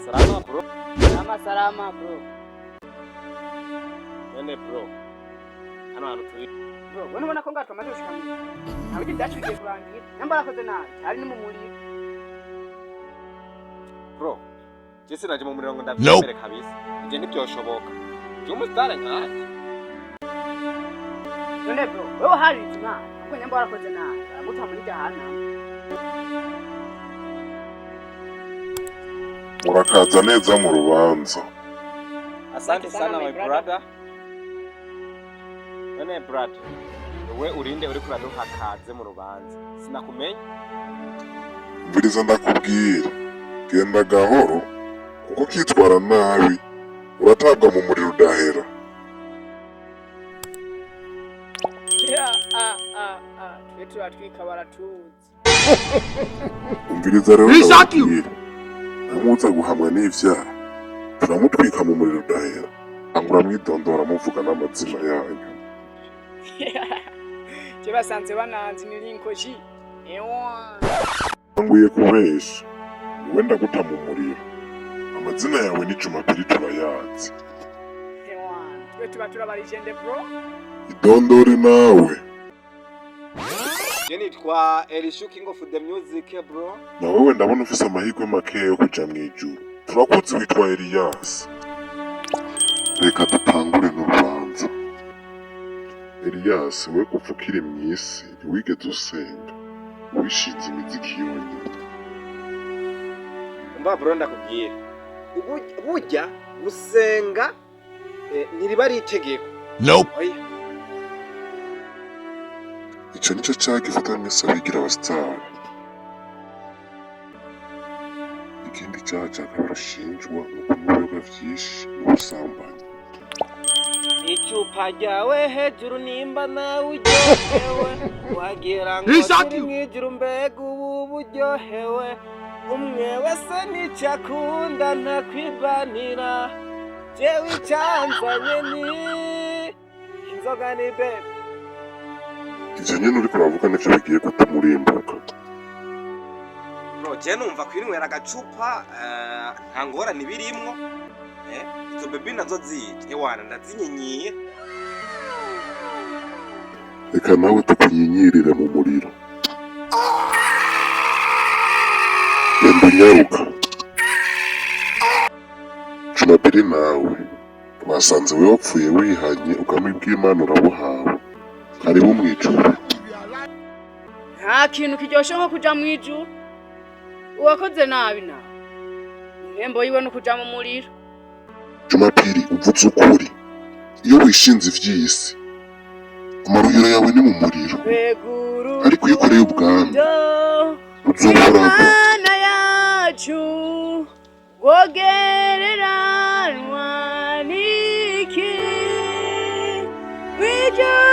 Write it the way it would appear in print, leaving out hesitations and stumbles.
Salama bro. Salama salama bro. None bro, hano hantu turi? Bro, wewe ubona ko ngaho tumaze gushika mu ntabwo ibyo byacu bigiye kurangira. Nyamba arakoze nabi cyari ni mu muriro. Bro, je sinaje mu muriro ngo ndavyemere kabisa. Ivyo ntivyoshoboka, je umusitari nkanje. None bro, wewe harize Imana kuko nyamba warakoze nabi baraguta muri jahanamu. Murakaza neza mu rubanza. Asante sana, my brother. None brother, wewe urinde uriko uraduha kaze mu rubanza? Sinakumenya. Umviriza ndakubwira, genda gahoro kuko ukitwara nabi uratabwa mu muriro udahera. Ya a a a, twe turatwika, baratuzi. Umviriza rero ndababwira, ntamuza guhamwa n'ivyaha turamutwika mu muriro udahera. Angura mwidondora muvuga n'amazina yanyu. Je basanze bananzi ni Linkoji ewa. Nguye kubesha, wowe ndaguta mu muriro. Amazina yawe ni Jumapili, turayazi. Ewa, twe tuba turabarijende bro. Idondore nawe. Je nitwa Elishu, king of the music, bro. Na wewe ndabona ufise amahirwe makeya yo kuja mw'ijuru. Turakuzi, witwa Eliyasi. Reka dutangure n'urubanza. Eliyasi, we kuva ukiri mw'isi ntiwigeze usenga, wishinze imiziki yonyine. Umva bro, ndakubwira. Burya gusenga ntiriba ari itegeko. Oya. Ico nico caha gifata mwese abigira abasitari. Ikindi caha ca kabiri ushinjwa ni ukunywa ibiyoga vyinshi n'ubusambanyi. Icupa ryawe hejuru nimba nawe uryohewe, wagira ngo turi mw'ijuru. Mbega ubu buryohewe! Umwe wese n'icyo akunda, ntakwibanira. Jewe icyanzanye ni inzoga, ni bebe. Ivyo nyene uriko uravuga nivyo bigiye gutuma urimbuka. Bro, je numva kwinywera agacupa nta ngorane birimwo. Izo bebi nazo zije, ewana ndazinyenyiye. Reka nawe tukunyinyirire mu muriro. Genda unyaruka. Jumapili nawe twasanze we wapfuye wihanye, ubwami bw'Imana urabuhawe. Karibu mw'ijuru. Nta kintu kiryoshe nko kuja mu ijuru. Uwakoze nabi nawe impembo yiwe no kuja mu muriro. Jumapili, uvuze ukuri. Iyo wishinze ivy'isi, amaruhiro yawe ni mu muriro. Beguru. Ariko iyo ukoreye ubwami, uzohoraho. Imana yacu wogereranwa niki? Mw'ijuru.